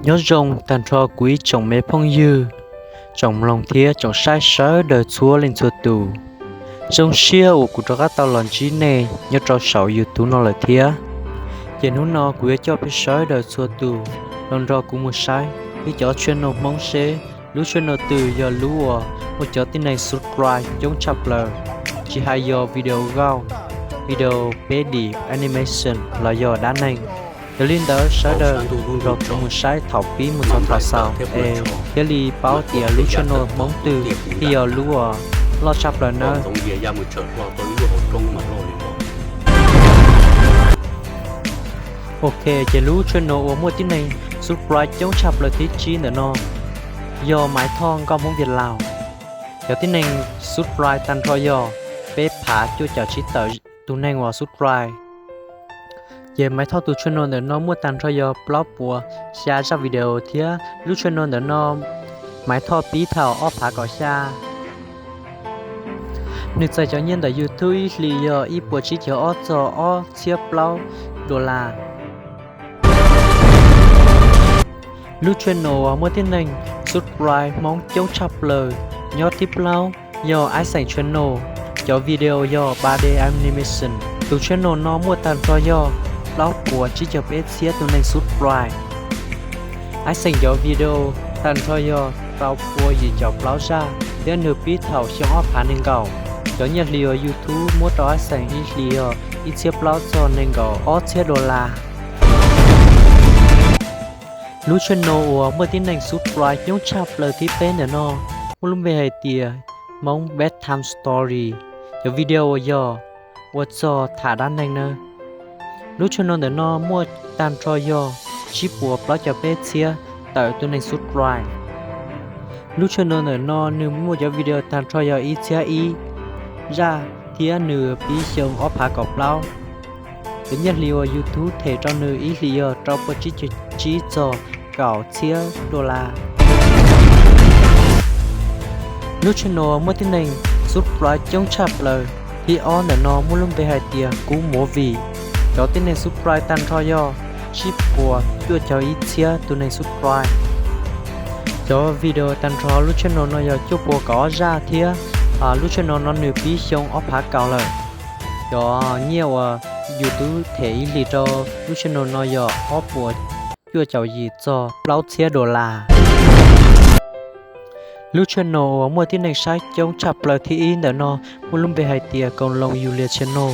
Nyob zoo tag nrho kuv ib tsoom me phooj ywg, tsoom mloog thiab tsoom saib sawv daws txhua leej txhua tus. Zoo siab uas kuv rov qab tau los ntsib nej nyob rau saum YouTube no lawm thiab. Ces hnub no kuv yuav coj peb sawv daws txhua tus los nrog kuv mus saib ib cov channel Hmoob seb lub channel twg yog lub uas muaj cov tib neeg subscribe coob tshaj plaws, tsis hais yog video gauj, video peb dim animation los yog dab neeg. Yog li ntawd sawv daws nrog kuv mus saib thaum pib mus txog thaum xaus es thiaj li paub tias lub channel Hmoob twg thiaj yog lub uas loj tshaj plaws nawb. Ok, ces lub channel uas muaj tib neeg subscribe coob tshaj plaws thib tsib ntawm no yog Maiv Thoj Nkauj Hmoob Viaj Laug. Cov tib neeg subscribe tag nrho yog peb phav cuaj caum tsib tawm tus neeg uas subscribe. Ces Maiv Thoj tus channel ntawm no muaj tag nrho yog plaub puas xya zaj video thiab lub channel ntawm no Maiv Thoj pib thaum ob phav kaum xya. Nws txais cov nyiaj ntawm YouTube ib hlis yog ib puas tsib caug ob txog ob txhiab plaub dollar. Lub channel uas muaj tib neeg subscribe Hmoob coob tshaj plaws nyob thib plaub yog Ib Xeem channel, cov video yog ba D animation. Tus channel no muaj tag nrho yog plaub puas tsib caug peb txhiab tus neeg subscribe. Ib Xeem cov video tag nrho yog rau pua yim caum plaub zaj thiab nws pib thaum xyoo ob phav nees nkaum. Cov nyiaj hli uas YouTube muab rau Ib Xeem ib hlis yog ib txhiab plaub txog nees nkaum ob txhiab dollar. Lub channel uas muaj tib neeg subscribe coob tshaj plaws thib peb ntawm no muaj lub npe hais tias Hmoob Bedtime Story, cov video uas yog ua txog tham dab neeg nawb. Lub channel ntawm no muaj tag nrho yog tsib puas plaub caug peb txhiab tawm tus neeg subscribe. Lub channel ntawm no nws muaj cov video tag nrho yog ib txhiab ib zaj thiab nws pib xyoo ob phav kaum plaub. Cov nyiaj hli uas YouTube them rau nws ib hlis yog rau pua tsib caug tsib txog kaum txhiab dollar. Lub channel muaj tib neeg subscribe coob tshaj plaws thib ob ntawm no muaj lub npe hais tias Kub Movie. Cov tib neeg subscribe tag nrho yog tsib puas cuaj caug ib txhiab tus neeg subscribe. Cov video tag nrho lub channel no yog cuaj puas kaum ob zaj thiab lub channel no nws pib xyoo ob phav kaum lawm. Cov nyiaj uas YouTube them ib hlis rau lub channel no yog ob puas cuaj caum yim txog plaub txhiab dollar. Lub channel uas muaj tib neeg saib coob tshaj plaws thib ib ntawm no muaj lub npe hais tias Koos Loos Yus Lias Channel.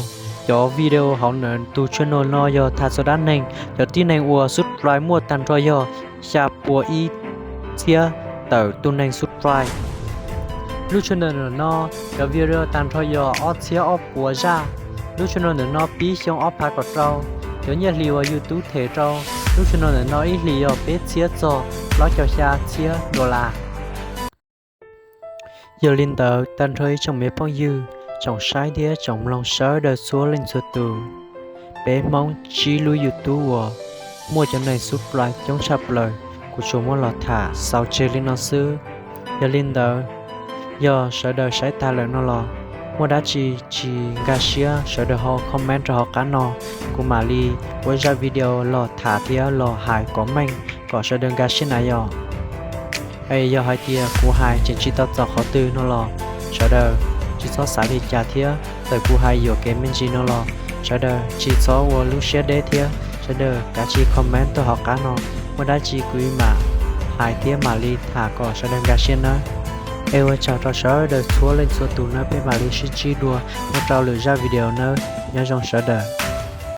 Cov video hauv ntawm tus channel no yog tham txog dab neeg. Cov tib neeg uas subscribe muaj tag nrho yog xya puas ib txhiab tawm tus neeg subscribe. Lub channel ntawm no cov video tag nrho yog ob txhiab ob puas zaj. Lub channel ntawm no pib xyoo ob phav kaum rau. Cov nyiaj hli uas YouTube them rau lub channel ntawm no ib hlis yog peb txhiab txog plaub caug xya txhiab dollar. Yog li ntawd tag nrho ib tsoom me phooj ywg, tsoom saib thiab tsoom mloog sawv daws txhua leej txhua tus, peb Hmoob tsib lub YouTube uas muaj cov neeg subscribe coob tshaj plaws, kuv tsuas muab los tham xaus tseg li no xwb. Yog li ntawd, yog sawv daws saib tag lawm no los muaj dab tsi tsis nkag siab sawv daws ho comment rau hauv qab no, kuv mam li ua zaj video los tham thiab los hais kom meej kom sawv daws nkag siab na yom. Es yog hais tias kuv hais tseem tsis tau txaus qhov twg no los sawv daws tsis txhob xav li cas thiab, txawm kuv hais yuam kev me ntsis no los sawv daws tsis txhob ua lub siab deb thiab sawv daws kav tsij comment tuaj hauv qab no, muaj dab tsi kuv mam hais thiab mam li tham kom sawv daws nkag siab nawb. Es ua tsaug rau sawv daws txhua leej txhua tus nawb, peb mam li sib ntsib dua nyob rau lwm zaj video nawb, nyob zoo sawv daws.